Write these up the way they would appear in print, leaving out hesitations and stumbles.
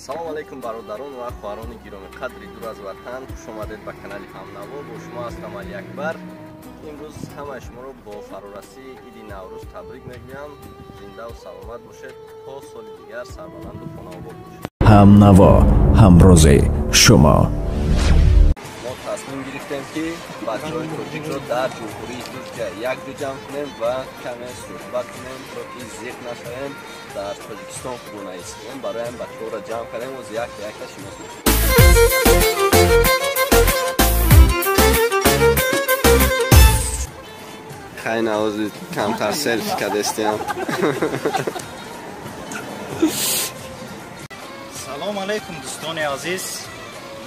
Салом алейкум бародарон ва хоҳарони гиромиқадри дур аз ватан, хуш омадед ба канали Ҳамнаво. Бо шумо ҳастам Али Акбар. Имрӯз ҳамаи шуморо бо фарорасии иди Наврӯз табрик мегӯям. Зиндаву саломат бошед, то соли дигар сарбаланду хонаобод бошед. Ҳамнаво, ҳамрӯзи шумо. Мо тасмим гирифтем, ки бачаҳои тоҷикро дар Ҷумҳурии Туркия якҷо ҷамъ кунем ва каме суҳбат кунем, то ки зиқ нашавем, дар Тоҷикистон худо наистем. Барои ҳам бачаҳоро ҷамъ кардем, оз якта якта шинос мешавем. Хай, навози камтар селфи кардестиам. Салом алейкум, дӯстони азиз,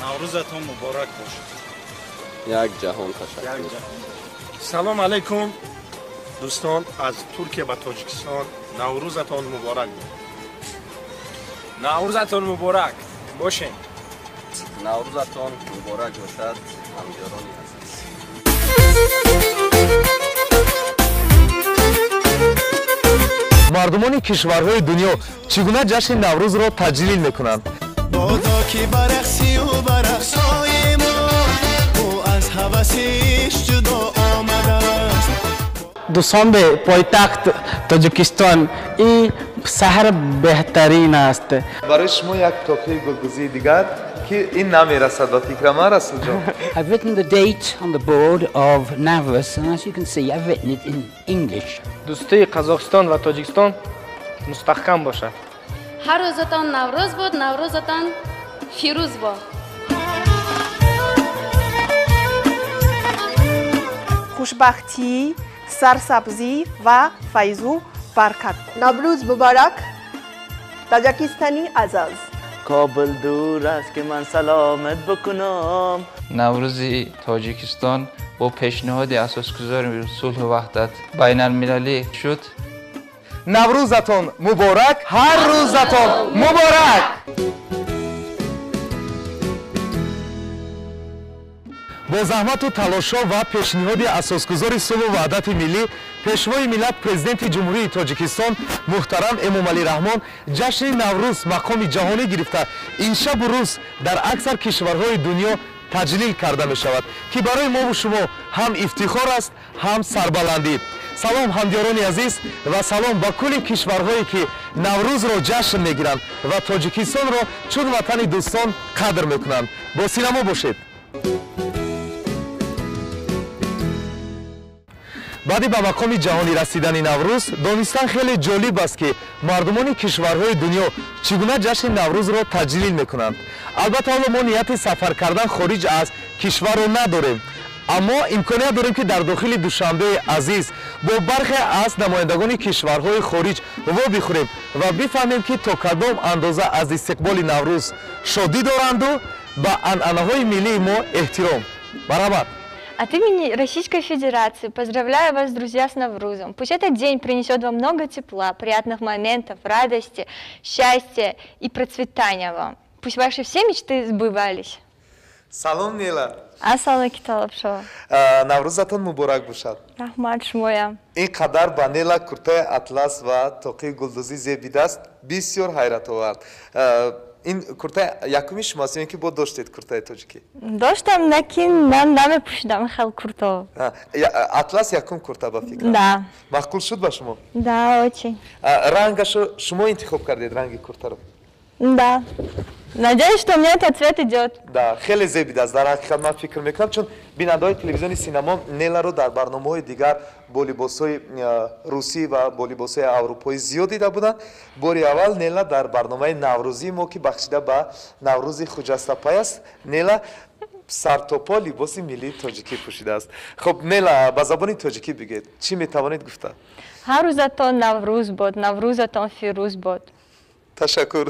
Наврӯзатон муборак бошад. Як ҷаҳон ташаккур. Салом алейкум, дӯстон, аз Туркия ба Тоҷикистон, Наврӯзатон муборак бод. Наврӯзатон муборак бошед. Наврӯзатон муборак бошад, ҳамҷарони азиз. Мардумони кишварҳои дунё чӣ гуна ҷашни Наврӯзро таҷлил мекунанд? Бодо ки барақсию барақсои мо, ӯ аз ҳавасиш ҷудо омадааст. Душанбе, пойтахт Тоҷикистон, ин шаҳр беҳтарин аст. Барои шумо як тоқии гулдӯзии дигар, ки ин намерасад ба фикра ман, Расулҷон. I've written the date on the board of Navruz, and as you can see, I've written it in English. Дӯстии Қазоқистон ва Тоҷикистон мустаҳкам бошад. Ҳар рӯзатон Наврӯз буд, Наврӯзатон фирӯз бод. Хушбахтӣ, сарсабзӣ ва файзу баракат. Наврӯз муборак, Тоҷикистони азиз. Кобул дур аст, ки ман саломат бикунам. Наврӯзи Тоҷикистон бо пешниҳоди асосгузори сулҳу ваҳдат байналмилалӣ шуд. Наврӯзатон муборак, ҳар рӯзатон муборак. Бо заҳмату талошҳо ва пешниҳоди асосгузори сулҳу ваҳдати миллӣ, пешвои миллат, президенти Ҷумҳурии Тоҷикистон муҳтарам Эмомалӣ Раҳмон, ҷашни Наврӯз мақоми ҷаҳонӣ гирифта, ин шабу рӯз дар аксар кишварҳои дунё таҷлил карда мешавад, ки барои мову шумо ҳам ифтихор аст, ҳам сарбаландӣ. Салом, ҳамдиёрони азиз, ва салом ба кулли кишварҳое, ки Наврӯзро ҷашн мегиранд ва Тоҷикистонро чун ватани дӯстон қадр мекунанд. Бо синамо бошед. Баъди ба мақоми ҷаҳонӣ расидани Наврӯз, донистан хеле ҷолиб аст, ки мардумони кишварҳои дунё чӣ гуна ҷашни Наврӯзро таҷлил мекунанд. Албатта, ҳоло мо нияти сафар кардан хориҷ аз кишварро надорем, аммо имконият дорем, ки дар дохили Душанбеи азиз бо бархе аз намояндагони кишварҳои хориҷ вобихӯрем ва бифаҳмем, ки то кадом андоза аз истиқболи Наврӯз шодӣ доранду ба анъанаҳои миллии мо эҳтиром. Барабар. От имени Российской Федерации поздравляю вас, друзья, с Наврузом. Пусть этот день принесет вам много тепла, приятных моментов, радости, счастья и процветания вам. Пусть ваши все мечты сбывались. Салом, Нела. Ассалому алайкум. Наврӯзатон муборак бошад. Раҳмат шумоям. Ин қадар ба Нела куртаи атлас ва тоқии гулдӯзӣ зебидааст, бисёр ҳайратовар. Ин куртаи якуми шумост ё ин ки бо доштед куртаи тоҷикӣ? Доштам, лекин ман намепӯшидам хел курто. Атлас якум курта ба фикрам. Да. Маъқул шуд ба шумо? Да, очень. Рангашо шумо интихоб кардед, ранги куртаро? Да. Надеюсь, что мне этот цвет идет. Да, хеле зебидааст. Дар ҳақиқат ман фикр мекунам, чун бинандаҳои телевизиони Синамо Неларо дар барномаҳои дигар бо либосҳои русӣ ва бо либосҳои аврупоӣ зиёд дида буданд. Бори аввал Нела дар барномаи наврӯзии мо, ки бахшида ба Наврӯзи Хуҷастапай аст, Нела сартопо либоси миллии тоҷикӣ пӯшидааст. Хуб, Нела, ба забони тоҷикӣ бигӯед, чӣ метавонед гуфта? Ҳар рӯзатон Наврӯз бод, Наврӯзатон фирӯз бод. Ташаккур.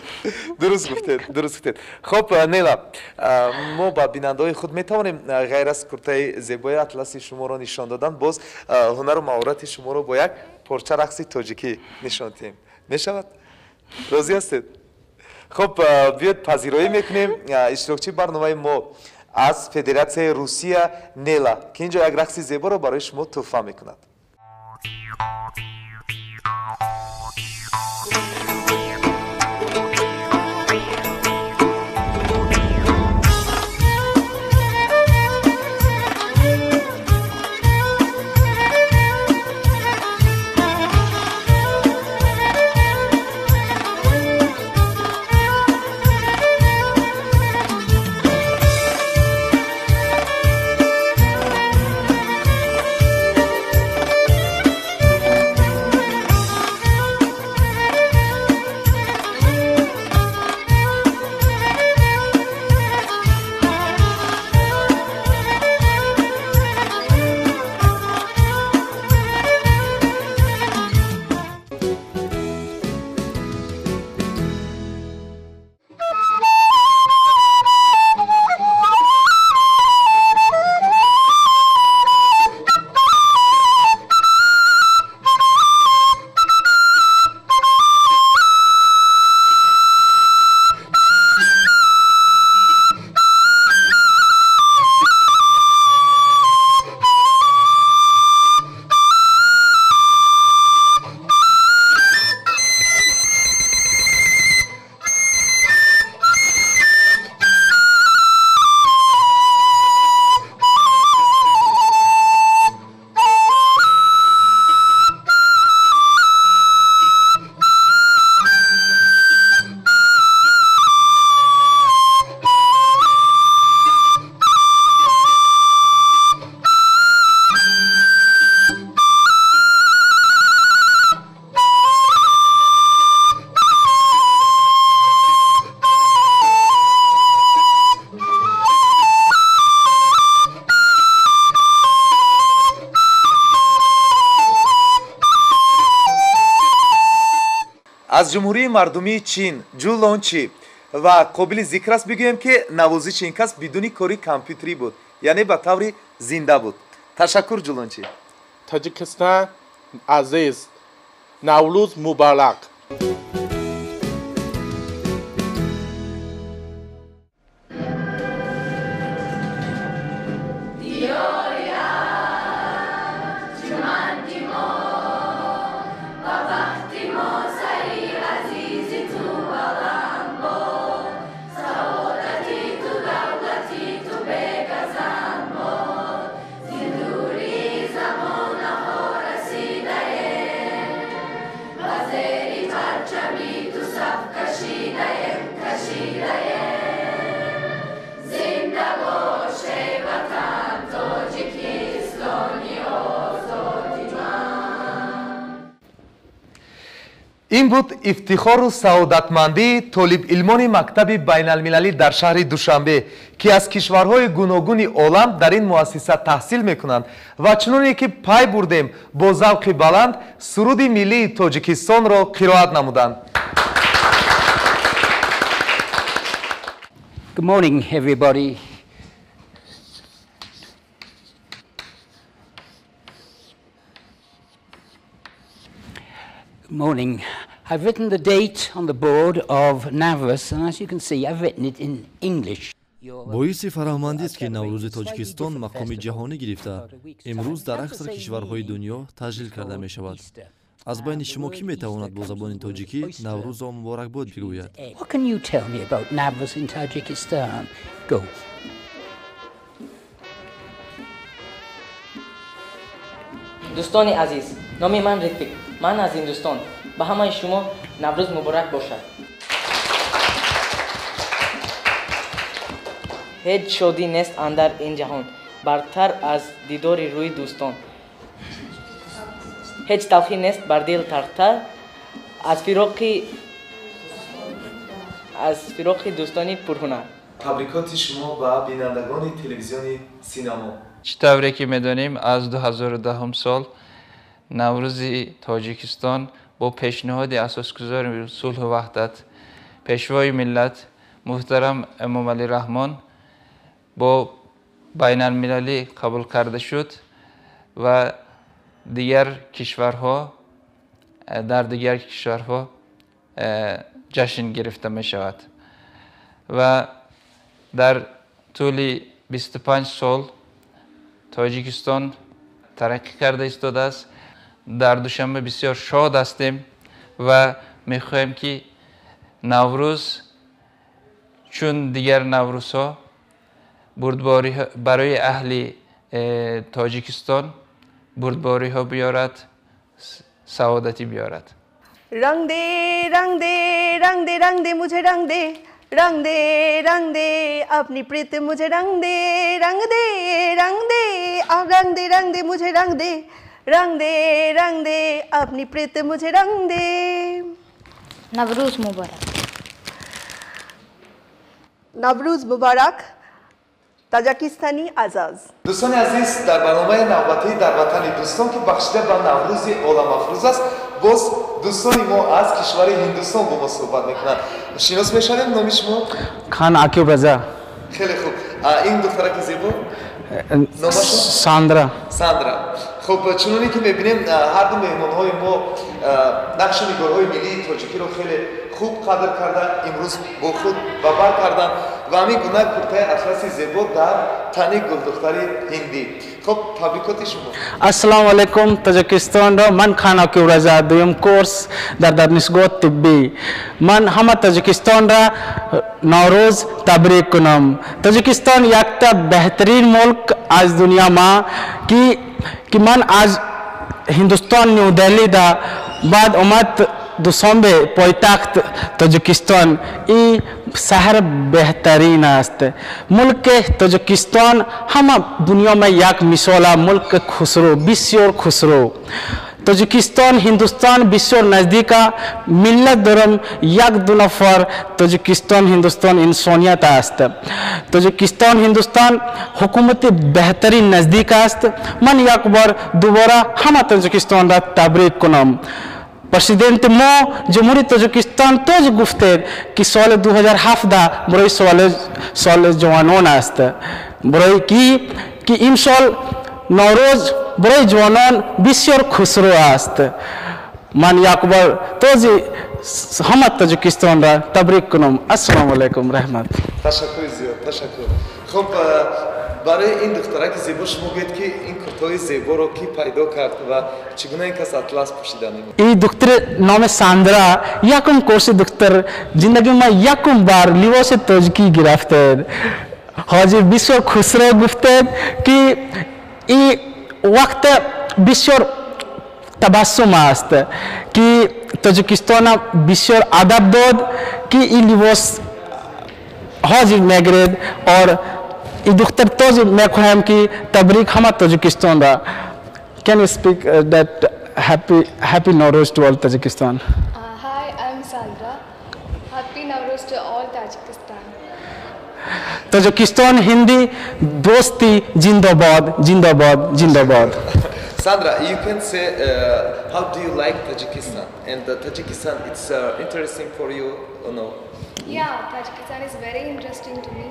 Дуруст гуфтед, дуруст гуфтед. Хуб, Нела, мо ба бинандаҳои худ метавонем ғайр аз куртаи зебои атласи шуморо нишон додан, боз ҳунару маҳорати шуморо бо як порча рақси тоҷикӣ нишон диҳем. Мешавад? Розӣ ҳастед? Хуб, биёед пазироӣ мекунем иштирокчии барномаи мо аз Федератсияи Русия Нела, ки инҷо як рақси зеборо барои шумо тӯҳфа мекунад. Аз Ҷумҳурии Мардумии Чин Ҷу Лончи ва қобили зикр аст бигӯем, ки навозиши ин кас бидуни кори компютерӣ буд, яъне ба таври зинда буд. Ташаккур, Ҷу Лончи. Тоҷикистон азиз, Наврӯз муборак. Ин буд ифтихору саодатмандии толибилмони мактаби байналмилалӣ дар шаҳри Душанбе, ки аз кишварҳои гуногуни олам дар ин муассиса таҳсил мекунанд ва чуноне ки пай бурдем, бо завқи баланд суруди миллии Тоҷикистонро қироат намуданд. Good morning, everybody. Good morning. I've written the date on the board of Navruz, and as you can see, I've written it in English. Боиси фараҳмандист, ки Наврӯзи Тоҷикистон мақоми ҷаҳонӣ гирифта, имрӯз дар аксар кишварҳои дунё таҷлил карда мешавад. Аз байни шумо кӣ метавонад бо забони тоҷикӣ Наврӯзро муборакбод бигӯяд? What can you tell me about Navruz in Tajikistan? Go. Дӯстони азиз, номи ман Ритвик. Ман аз Ҳиндустон. Ба ҳамаи шумо Наврӯз муборак бошад. Ҳеҷ шодӣ нест андар ин ҷаҳон, бартар аз дидори рӯи дӯстон. Ҳеҷ талхӣ нест бар дил тартар аз фироқи дӯстони пурҳунар. Табрикоти шумо ба бинандагони телевизиони Синамо. Чӣ тавре ки медонем, аз 2010 сол Наврӯзи Тоҷикистон бо пешниҳоди асосгузори сулҳу ваҳдат, пешвои миллат муҳтарам Эмомалӣ Раҳмон бо байналмилалӣ қабул карда шуд ва дигар кишварҳо дар дигар кишварҳо ҷашн гирифта мешавад ва дар тӯли 25 сол Тоҷикистон тараққӣ карда истодааст. Дар Душанбе бисёр шод ҳастем ва мехоҳем, ки Наврӯз чун дигар наврӯзҳо бурдборӣ барои аҳли Тоҷикистон бурдбориҳо биёрад, саодатӣ биёрад. Ранг де, ранг де, ранг де, ранг де, муҷе ранг де, ранг де, ранг де, апни प्रीत मुझे रंग दे, रंग दे, रंग दे, रंग दे, रंग दे, मुझे रंग दे, रंग दे, रंग दे, अपनी प्रीत मुझे रंग दे। Наврӯз муборак. Наврӯз муборак. Тоҷикистони азиз. Дӯстони азиз, дар барномаи навбатӣ дар ватани дӯстон, ки бахшида ба Наврӯзи оламафрӯз аст, боз дӯстони мо аз кишвари Ҳиндустон бо мо суҳбат мекунанд. Шинос мешавем, номи шумо? Хан Акиб Раза. Хеле хуб. Ин духтараки зебо номашон? Сандра. Сандра. Хуб, чуноне ки мебинем, ҳар ду меҳмонҳои мо нақшу нигорҳои миллии тоҷикиро хеле хуб қадр карда, имрӯз бо худ ба бар карданд ва ҳамин гуна куртаи атласи зебо дар тани гулдухтари ҳиндӣ. Хуб, табрикоти шумо. Ассалому алайкум, Тоҷикистонро. Ман Хан Акиб Раза, дуюм курс дар донишгоҳи тиббӣ. Ман ҳама Тоҷикистонро Наврӯз табрик кунам. Тоҷикистон якта беҳтарин мулк аз дунё ма, ки ман аз Ҳиндустон Ню Дели да баъд омад Душанбе, пойтахт Тоҷикистон. Ин шаҳр беҳтарин аст. Мулки Тоҷикистон ҳама дунё ма як мисола, мулки хусрӯ, бисёр хусрӯ. Тоҷикистон Ҳиндустон бисёр наздика, миллат дорам як ду нафар. Тоҷикистон Ҳиндустон инсоният аст. Тоҷикистон Ҳиндустон ҳукумати беҳтарин наздик аст. Ман як бор дубора ҳама Тоҷикистонро табрик кунам. Президент мо ҷумҳурии Тоҷикистон тоҷ гуфтед ки соли 2017 барои соли ҷавонон аст. Барои ки имсол Наврӯз барои ҷавонон бисёр хушрӯ аст. Ман як бор този ҳама Тоҷикистонро табрик кунам. Ассалому алайкум, раҳмат. Ташаккури зиёд, ташаккур. Хуб, барои ин духтараки зебо шумо гӯед ки ин куртаҳои зеборо кӣ пайдо кард ва чӣ гуна ин кас атлас пӯшида мемонад? Ин духтар номи Сандра, якум курси духтар, зиндагии ма якум бар либоси тоҷикӣ гирифтед. Ҳозир бисёр хушрӯ гуфтед ки ин вақт бисёр табассум аст ки Тоҷикистон бисёр адаб дод ки ин либос ҳозир мегиред. Ор ин духтар този мехоҳем ки табрик ҳама Тоҷикистонро. Can you speak that happy Nowruz to all Tajikistan? Hi, I'm Sandra. Happy Nowruz to all Tajikistan. Tajikistan Hindi dosti zindabad, zindabad, zindabad. Sandra, you can say how do you like Tajikistan? And Tajikistan, it's interesting for you or no? Yeah, Tajikistan is very interesting to me,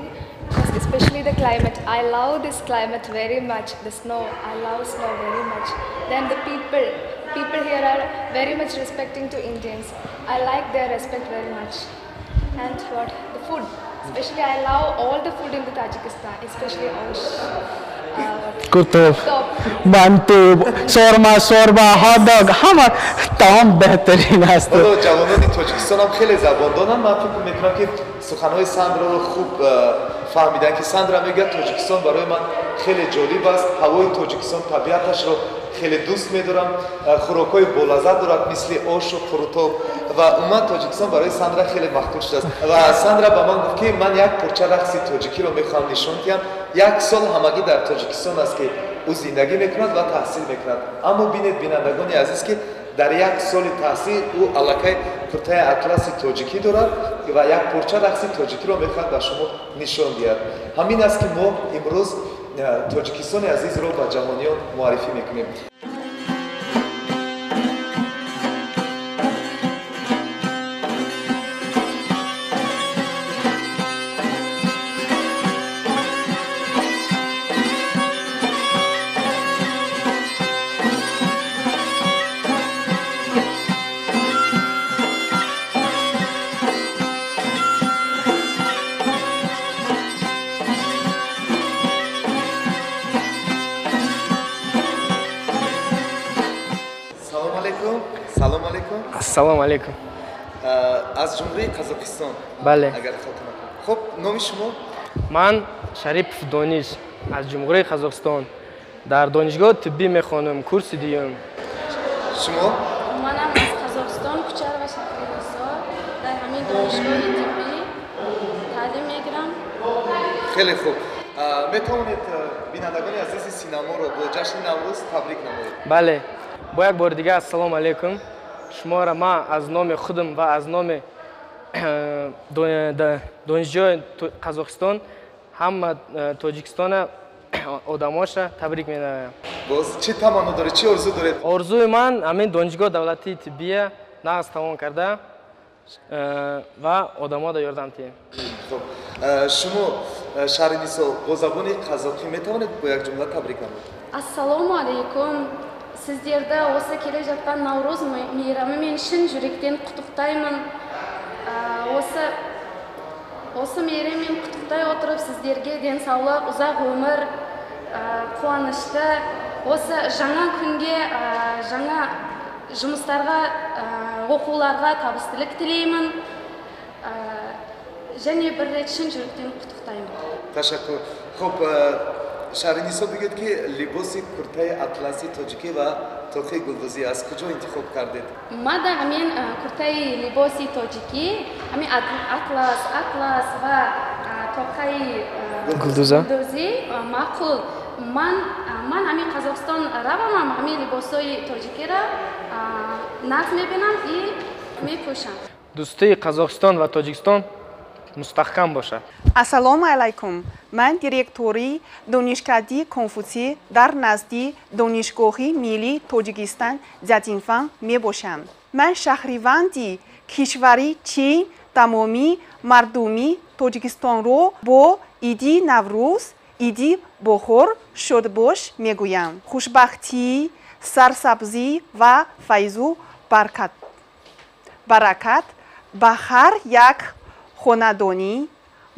because especially the climate. I love this climate very much. The snow, I love snow very much. Then the people here are very much respecting to Indians. I like their respect very much. And what? The food. Especially I love all the food in the Tajikistan, especially osh. Kutub, манту, шорма, шорба, хот-дог, ҳама таом беҳтарин аст. Ҳоло ҷавонони Тоҷикистон ҳам хеле забондонанд. Ман фикр мекунам ки суханҳои Сандраро хуб фаҳмиданд ки Сандра мегӯяд Тоҷикистон барои ман хеле ҷолиб аст, ҳавои Тоҷикистон, табиаташро хеле дӯст медорам, хӯрокҳои болаззат дорад мисли ошу қурутоб ва умуман Тоҷикистон барои Сандра хеле маҳбуб шудааст. Ва Сандра ба ман гуфт ки ман як порча рақси тоҷикиро мехоҳам нишон диҳам. Як сол ҳамагӣ дар Тоҷикистон аст ки ӯ зиндагӣ мекунад ва таҳсил мекунад. Аммо бинед бинандагони азиз ки дар як соли таҳсил ӯ аллакай куртаи атласи тоҷикӣ дорад ва як порча рақси тоҷикиро мехоҳад ба шумо нишон диҳад. Ҳамин аст ки мо имрӯз Тоҷикистони азизро ба ҷаҳониён муаррифӣ мекунем. Ассалому алайкум. Аз Ҷумҳурии Қазоқистон. Бале. Агар хато накунам. Хуб, номи шумо? Ман Шарипов Дониш аз Ҷумҳурии Қазоқистон. Дар донишгоҳи тиббӣ мехонам, курси дуюм. Шумо? Манам аз Қазоқистон, Кучарова Шаҳринисо, дар ҳамин донишгоҳи тиббӣ таълим мегирам. Хеле хуб. Метавонед бинандагони азизи синаморо бо ҷашни Наврӯз табрик намоед? Бале. Бо як бори дигар ассалому алайкум. Шуморо ман аз номи худам ва аз номи донишҷӯи Қазоқистон ҳама Тоҷикистона одамоша табрик менамоям. Боз чӣ таманно доред, чӣ орзу доред? Орзуи ман ҳамин донишгоҳи давлатии тиббия нағз тамом карда ва одамода ёрдам диҳем. Хуб, шумо Шаҳринисо бо забони қазоқӣ метавонед бо як ҷумла табрик намоед? Ассалому алайкум. Сіздерді осы келе жатқан Наурыз мейрамымен шын жүректен құттықтаймын. Осы мейраммен құттықтай отырып сіздерге денсаулық, ұзақ өмір, қуанышты, осы жаңа күнге, жаңа жұмыстарға, оқуларға табыстылық тілеймін. Және бір рет шын жүректен құттықтаймын. Ташаккур. Хуб, Шаҳринисо бигӯед ки либоси куртаи атласи тоҷикӣ ва тоқи гулдӯзӣ аз куҷо интихоб кардед? Мада ҳамин куртаи либоси тоҷикӣ, ҳамин атлас ва тоқаи гулдӯзӣ маъқул. Ман ҳамин Қазоқистон равамам, ҳамин либосҳои тоҷикиро нағз мебинам и мепӯшам. Дӯстии Қазоқистон ва Тоҷикистон мустаҳкам бошад. Ассалому алайкум. Ман директори Донишкадаи Конфутсий дар назди Донишгоҳи миллии Тоҷикистон Зятинфан мебошам. Ман шаҳриванди кишвари Чин тамоми мардуми Тоҷикистонро бо иди Наврӯз, иди баҳор шодбош мегӯям. Хушбахтӣ, сарсабзӣ ва файзу баракат ба ҳар як хонадони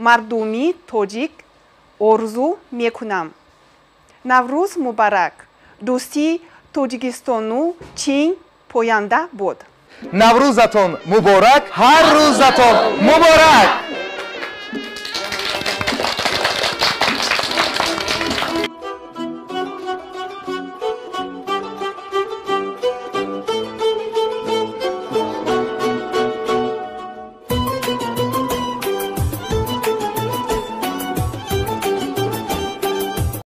мардуми тоҷик орзу мекунам. Наврӯз муборак! Дӯстии Тоҷикистону Чин поянда бод. Наврӯзатон муборак, ҳар рӯзатон муборак!